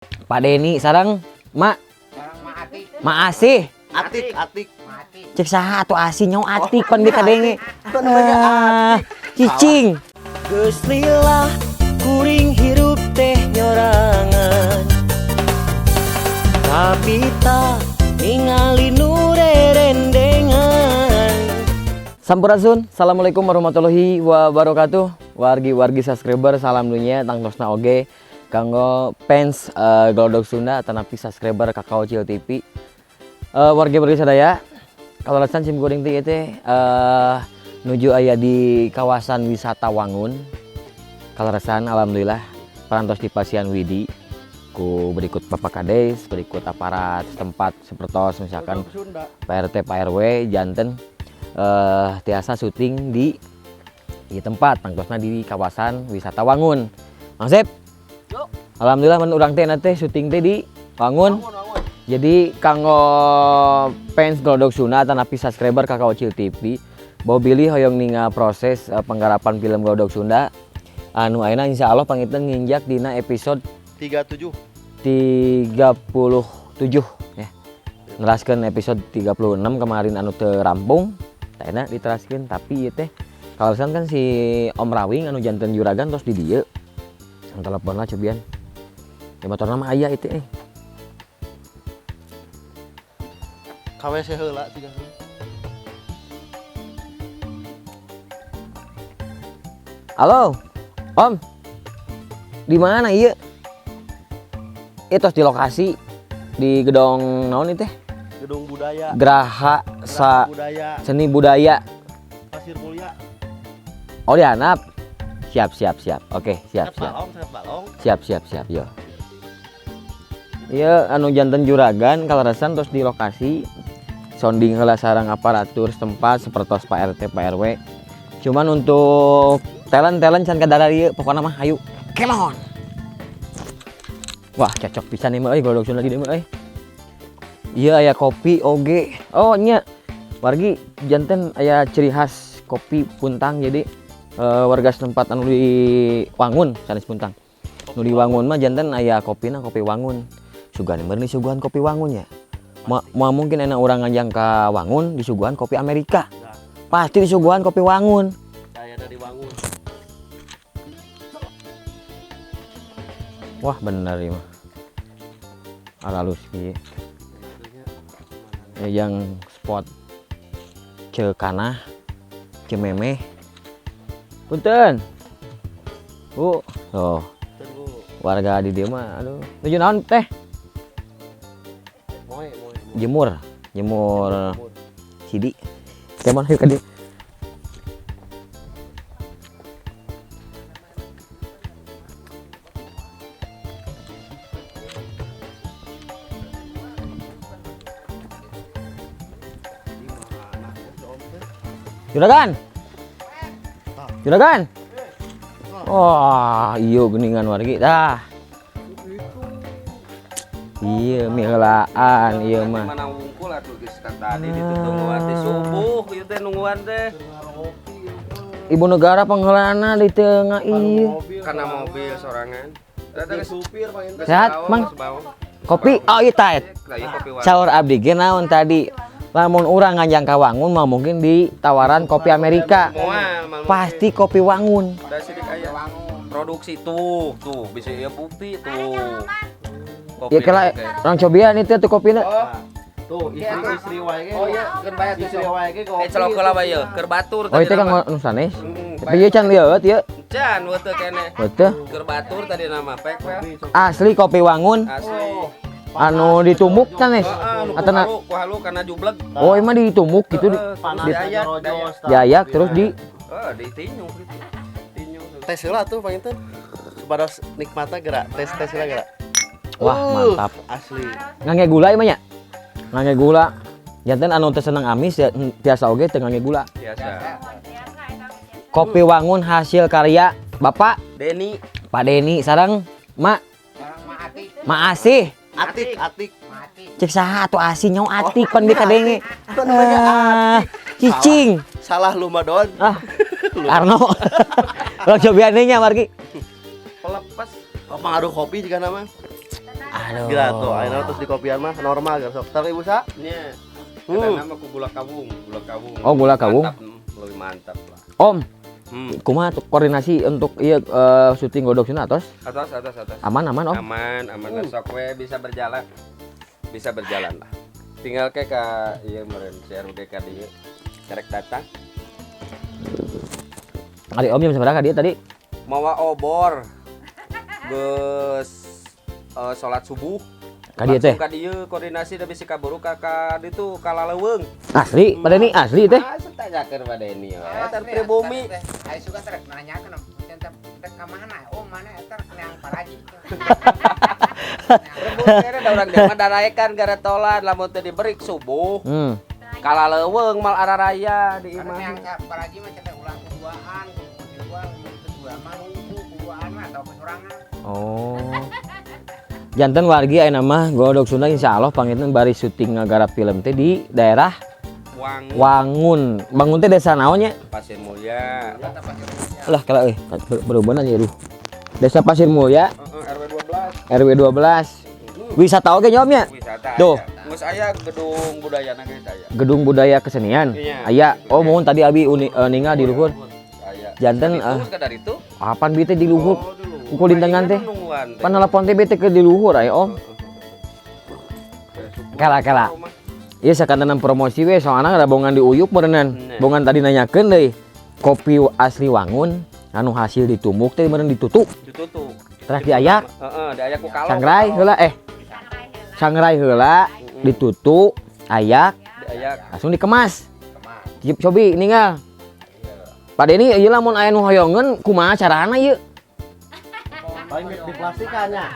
Pak Deni sareng Mak Mak Asih. Atik, atik. Cek saha atuh Asih nyawa Atik pan di kadenge. Ah, cicing. Geus lila kuring hirup teh nyorangan, tapi tak ningali nu rerendengan. Sampurasun, assalamualaikum warahmatullahi wabarakatuh. Wargi-wargi subscriber, salam dunia, tangtosna oge kanggo fans Glodok Sunda atanapi subscriber Kakao Cil TV. Wargi-wargi sadaya, kalau lesan sim kuring teh ieu teh nuju aya di kawasan wisata Wangun. Kaleresan alhamdulillah parantos di Pasian Widi ku berikut Bapak Kades, berikut aparat setempat sepertos misalkan Pak RT, Pak RW, janten tiasa syuting di tempat tangtosna di kawasan wisata Wangun. Mang Sep. Alhamdulillah mun urang teh teh syuting teh di Wangun. Jadi kanggo fans Glodok Sunda atanapi subscriber Kakao Cil TV, bau bilih hoyong ningal proses penggarapan film Glodok Sunda anu ayeuna insyaallah panginten nginjak dina episode 37. 37 ya. Neraskeun episode 36 kemarin anu teu rampung, ayeuna diteraskeun tapi ieu teh kaleresan kan si Om Rawing anu janten juragan tos di dieu. Telepon lah cobian. Ya motorna mah aya itu eh. KWC heula tiga. Halo, Om. Di mana ieu? Ieu tos di lokasi di gedung naon ieu teh? Gedung budaya. Graha Sa Budaya. Seni Budaya. Pasir Mulia. Oh, di handap. Siap, siap, siap. Oke, siap, siap. Balong, set balong. Siap, siap, siap, yo. Iya, anu janten juragan kaleresan tos di lokasi sonding heula sareng aparatur setempat sepertos Pak RT, Pak RW. Cuman untuk talent-talent can kadara ieu pokona mah hayu kelon. Wah, cocok pisan ieu mah euy Glodok Sunda di dieu mah euy. Ieu aya kopi oge. Oh nya. Wargi janten aya ciri khas kopi Puntang jadi warga setempat anu di Wangun sanes Puntang. Nu di Wangun mah janten aya kopina kopi Wangun. Sugan meureun disuguhan kopi Wangun ya. Ma mungkin enak urang nganjang ka Wangun disuguhan kopi Amerika. Pasti disuguhan kopi Wangun. Saya dari Wangun. Wah bener ieu mah. Alalus kieu. Ya, yang spot Cekanah, Cememeh. Punten. Bu, oh. Warga di dieu mah aduh. Nuju naon teh? Moe, moe. Jemur, jemur sidi. Teh mana ka dieu? Juragan. Juragan. Wah, iyo geningan wargi dah. Iya, miheulaan ieu mah. Mana wungkul atuh geus tadi ditungguan teh subuh ieu teh nungguan teh. Ibu negara pangheulana di tengah ieu. Karena mobil sorangan. Supir panginten. Sehat, Mang? Kopi? Oh, iya tah. Saur abdi ge naon tadi? Lamun urang nganjang ka Wangun mah mungkin ditawaran kopi Amerika. Pasti kopi Wangun. Produksi tuh, tuh bisa ya bukti tuh. Ya kela orang cobian itu tuh kopina. Oh, tuh istri-istri wae ge. Oh iya, keur bayar istri wae ge kopi. Eh celok heula bae ye, keur batur. Oh itu kan nu sanes. Tapi ieu can lieuet ieu. Can weuteuk keneh. Weuteuk. Keur batur tadi nama pek we. Asli kopi Wangun. Asli. Anu ditumbuk sanes. Atau ku halu kana jubleg. Oh, emang ditumbuk gitu di diayak terus di ditinyu gitu. Tinyu. Tes heula tuh panginten. Supados nikmatna gerak, tes-tes heula gerak. Wah, mantap. Asli. Ngangge gula ieu mah nya? Ngangge gula. Janten anu teu seneng amis ya tiasa oge teu ngangge gula. Biasa. Kopi Wangun hasil karya Bapak Deni. Pak Deni sareng Mak Mak Asih. Atik, atik. Cek saha atuh Asih nyawa Atik pan di kadenge. Ah, cicing. Salah lu mah Don. Ah. Arno. Lo cobian nya wargi. Pelepes. Oh, pengaruh kopi juga nama. Aduh. Gila tuh, ayeuna terus di kopian mah normal geus sok. Sareng Ibu sa? Nya. Ada nama ku gula kawung, gula kawung. Oh, gula kawung. Mantap, lebih mantap lah. Om, kumaha tuh koordinasi untuk iya syuting Golodog Sunda atos? Atas, atas, atas. Aman, aman, Om. Aman, aman. Sok we bisa berjalan. Bisa berjalan lah. Tinggal ke ka ieu meureun si RUG ka dieu. Karek datang. Ari Om jam sabaraha ka dieu tadi? Mawa obor. Geus salat subuh. Ka dieu teh? Langsung ka dieu koordinasi da bisi kaburu ka ditu ka Laleuweung. Asli, Pak Deni asli teh. Ah, tanyakeun Pak Deni we. Eta pribumi. Ayo suka terek nanyakeun teh teh ka mana? Oh, mana eta neang paraji. Rebut kene da urang dia mah daraekan garetolan lamun teu diberi subuh. Ka Laleuweung mal araraya di Karena imah. neang ka paraji mah teh ulah kuduaan, kuduaan, kedua mah lumpuh, kuduaan mah atau kesorangan. Oh. Janten wargi ayeuna mah Golodog Sunda insyaallah panginten bari syuting ngagarap film teh di daerah Wangun. Wangun. Bangun teh desa naon nya? Pasir Mulia. Lah kala euy, berubahan aja duh. Desa Pasir Mulia, Heeh, RW 12. RW 12. Wisata oge nya Om nya? Wisata. Tuh. Aya. Geus aya gedung budaya na geus aya. Gedung budaya kesenian. Iya. Aya. Oh, mohon tadi abi uni, ningal di luhur. Aya. Janten Terus ka dari itu. Apaan bi teh di luhur? Oh, di luhur. Pukul dintengan teh. Nungguan teh. Pan telepon teh bi teh ke di luhur aya Om. Kela kela. Iya sakantenan promosi we soalna ada bongan di Uyuk meureunnan. Nah. Bongan tadi nanyakeun deui. Kopi asli Wangun anu hasil ditumbuk teh meureun ditutup. Ditutup. Teras diayak. Heeh, diayak ku kalong. Sangrai heula eh. Sangrai heula ditutup, ayak, Diayak. langsung dikemas. Cip cobi ninggal. Pak Deni ieu lamun aya nu hoyongeun kumaha carana ieu? Paling di plastikan nya.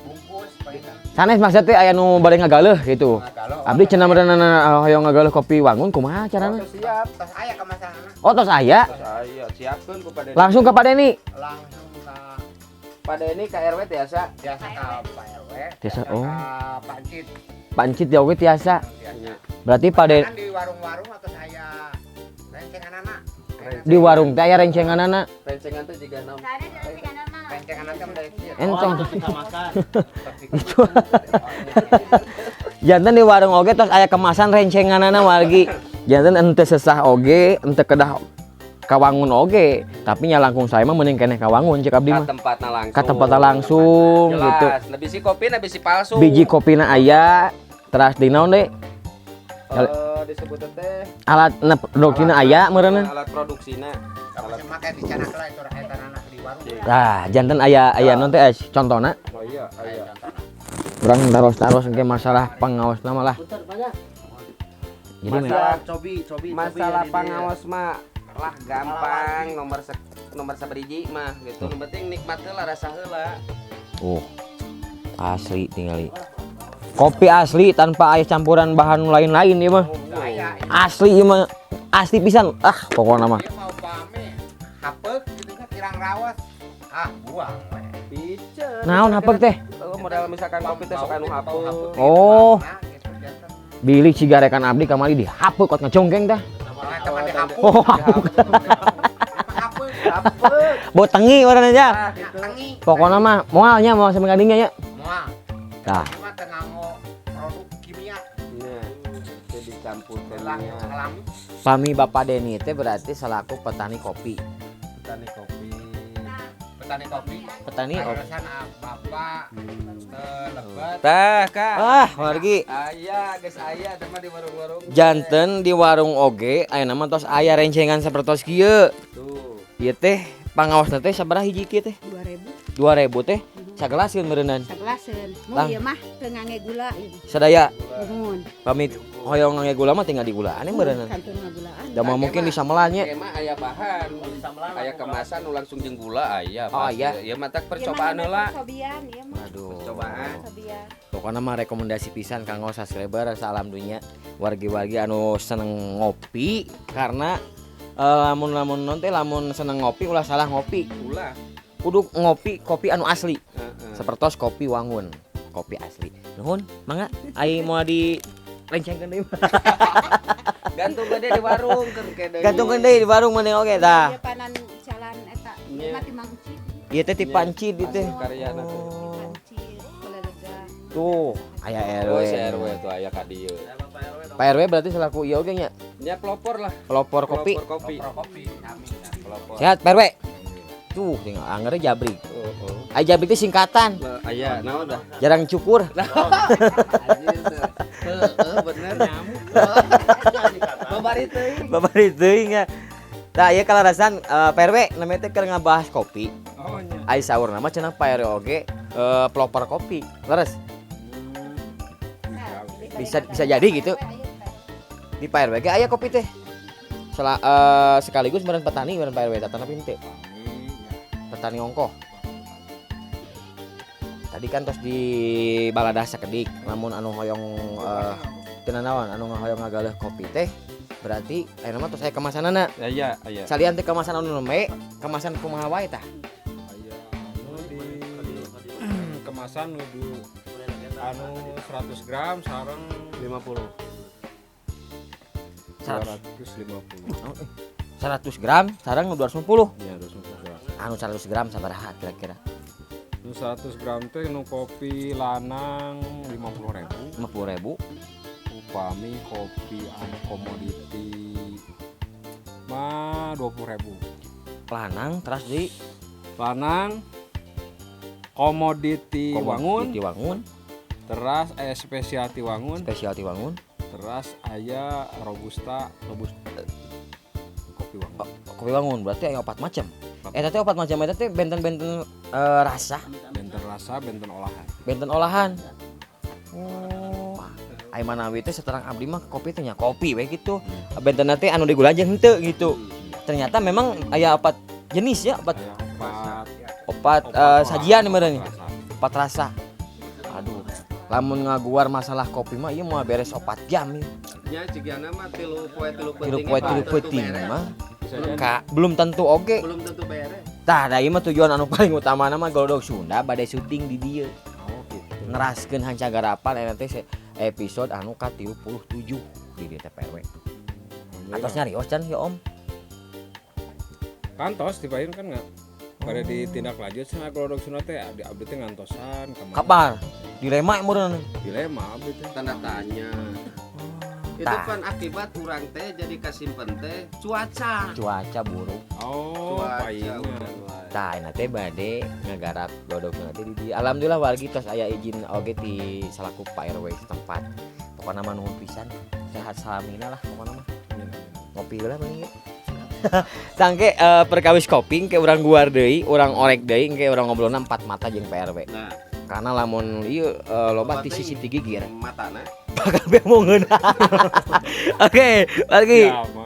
Bungkus paling Sanes maksud teh aya nu bade ngagaleuh gitu. Abdi cenah meureunana hoyong ngagaleuh kopi Wangun kumaha carana? Oh, siap. Tos aya kemasanana. Oh tos aya. Tos aya, siapkeun ku Pak Deni. Langsung ke Pak Deni. Langsung ka Pak Deni ka RW tiasa. biasa ka Pak RW. Tiasa, biasa oh. Ka Pak Encit. Pak Encit ya oge tiasa. Biasa. Berarti Pak Deni Kan di warung-warung atau saya rencenganana. Di warung teh aya rencenganana. Rencengan teh jiga naon? Rencengan teh dari kieu. Entong. Oh, itu makan. Itu. Janten di warung oge tos aya kemasan rencenganana wargi. Janten ente sesah oge, ente kedah ka Wangun oge, tapi nya langkung saya mah mending keneh ka Wangun cek abdi Ka mah. tempatna langsung. Ka tempatna langsung gitu. Jelas. Nah, bisi kopi, nah bisi palsu. Biji kopina aya, teras di naon deui? Disebut teh Alat na produksina aya meureunna. Alat produksina. Tapi make dicanak lah itu eta anak di warung. Tah, janten aya aya naon teh contona. Oh iya, aya. Urang taros-taros engke masalah pengawas mah lah. Punten banyak. Jadi Masalah Cobi, cobi, masalah cobi, pangaos mah lah gampang nomor sabariji mah gitu. Nu penting nikmat heula rasa heula. Oh. Asli tinggali. Kopi asli tanpa aya campuran bahan lain-lain ieu mah. Aya Asli ieu mah. Asli pisan. Ah, pokokna mah. ieu mau pame hapeuk gitu kan kirang rawas. Ah, buang we. Piceun. Naon hapeuk teh? Oh, modal misalkan kopi teh sok anu hapeuk. Oh. Nah, gitu janten. Bilih cigarekan abdi kamari dihapeuk kot ngecongkeng tah. Nah, teman dihapuk. Oh, hapuk. Hapeuk. Hapeuk. Bau tengi urang aja. Ah, gitu. Tengi. Pokokna mah moal nya moal sampe ngadingnya nya. Moal. Tah. Ieu mah teu nganggo produk kimia. Nah, jadi campur Langsung alami. Pami Bapak Deni teh berarti selaku petani kopi. Petani kopi. Petani kopi. Petani kopi. Kaleresan bapak teu lebet. Tah, Kak. Ah, wargi. Aya, geus aya teh mah di warung-warung. Janten di warung oge ayeuna mah tos aya rencengan sapertos kieu. Tuh. Ieu teh pangaosna teh sabaraha hiji kieu teh? 2000. 2000 teh sagelaseun meureunnan. Sagelaseun. Mun Lang. ieu mah teu ngangge gula ieu. Sadaya Nuhun. pamit hoyong ngangge gula mah tinggal digulaan meureunnan. Kantun ngagulaan. Da mah mungkin disamelan nya. Ieu mah aya bahan, aya kemasan nu langsung jeung gula aya. Oh, Pasti. aya. Ieu mah tak percobaan heula. Percobian ieu mah. Aduh. Percobaan. Percobian. Pokoknya mah rekomendasi pisan kanggo subscriber salam dunia wargi-wargi anu seneng ngopi karena lamun lamun non teh lamun seneng ngopi ulah salah ngopi. Ulah. Kudu ngopi kopi anu asli. Heeh. Sepertos kopi Wangun, kopi asli. Nuhun, mangga ai mau di rencengkeun deui. Gantung gede di warung keur ke deui. Gantungkeun deui di warung mending oge tah. Ieu panan jalan eta. Ieu mah ti Mang Ucit. Ieu teh ti pancid ieu teh. Karyana teh. Oh. Pancit. Tuh, aya RW. Oh, si RW tuh aya ka dieu. Pak RW berarti selaku ieu oge nya, Nya pelopor lah. Pelopor kopi. Pelopor kopi. Kopi kami. Pelopor. Sehat Pak RW. Tuh, tinggal angernya jabrik. Oh, oh. Aya jabrik itu singkatan, Lah, aya naon dah? Jarang cukur. Anjir teh. Heeh, bener nyamuk. Babari teuing. Bapak itu nya. Tah ieu kalarasan Pak RW namanya teh keur ngabahas kopi. Oh nya. Ai saur nama cenah Pak RW oge pelopor kopi. Leres. Bisa bisa jadi gitu. Di Pak RW ge aya kopi teh. Sekaligus meureun petani meureun Pak RW tah tapi henteu. Petani ongkoh. Tadi kan tos di baladah sakedik, lamun anu hoyong teu nanaon anu hoyong ngagaleuh kopi teh berarti ayeuna mah tos aya kemasanana. Aya, aya. Salian teh kemasan anu nembe, kemasan kumaha wae tah? Aya anu di kemasan nuju anu 100 gram sareng 50. 100. 250. 100 gram sareng nu 250. Ya, 250 gram. Anu 100 gram sabaraha kira-kira? Nu 100 gram teh nu kopi lanang 50.000. 50.000. Upami kopi anu komoditi mah 20.000. Lanang terus di Lanang komoditi wangun, komoditi wangun, teras aya spesialti wangun, spesialti wangun, teras aya robusta robusta kopi wangun. Kopi wangun berarti aya opat macam. Eta teh opat macam eta teh benten-benten rasa, Benten rasa, benten olahan. Benten olahan. Oh, ai manawi teh seterang abdi mah kopi teh nya kopi we gitu. Benten teh anu digula jeung henteu gitu. Ternyata memang aya opat jenis ya, opat Aya opat opat opat sajian olahan, meureun. rasa. Opat rasa. Aduh, lamun ngaguar masalah kopi mah ieu moal beres 4 jam ieu. Nya cigana mah 3 poe 3 Tilu peuting. poe 3 peuting mah Bisa jadi. ka belum tentu oge. Belum tentu beres. Tah, da ieu mah tujuan anu paling utama mah Golodog Sunda bade syuting di dieu. Oh gitu. Neraskeun hanca garapan eta teh episode anu ka 37 di dieu teh Pak RW. Atos nyarios can ya Om. Kantos dipayun kan nggak pada ditindak lanjut cenah Golodog Sunda teh di abdi teh ngantosan kemana. Kabar? Dilema meureun. Dilema abdi teh. Tanda tanya. Itu Tah. kan akibat urang teh jadi kasimpen teh cuaca. Cuaca buruk. Oh, Cuaca payunnya. urang wae. Tah, ayeuna teh bade ngagarap Golodog Sunda teh di dieu. Alhamdulillah wargi tos aya izin oge ti salaku Pak RW setempat. Pokona mah nuhun pisan. Sehat salamina lah pokona mah. Amin, amin. Ngopi heula mending ge. Sangke perkawis kopi engke urang guar deui, urang orek deui, engke urang ngobrolna empat mata jeung Pak RW. Nah, Karena lamun ieu loba Loba ti sisi teuing. ti gigir Matana. bakal bemo ngeunah. Oke, lagi. Siap.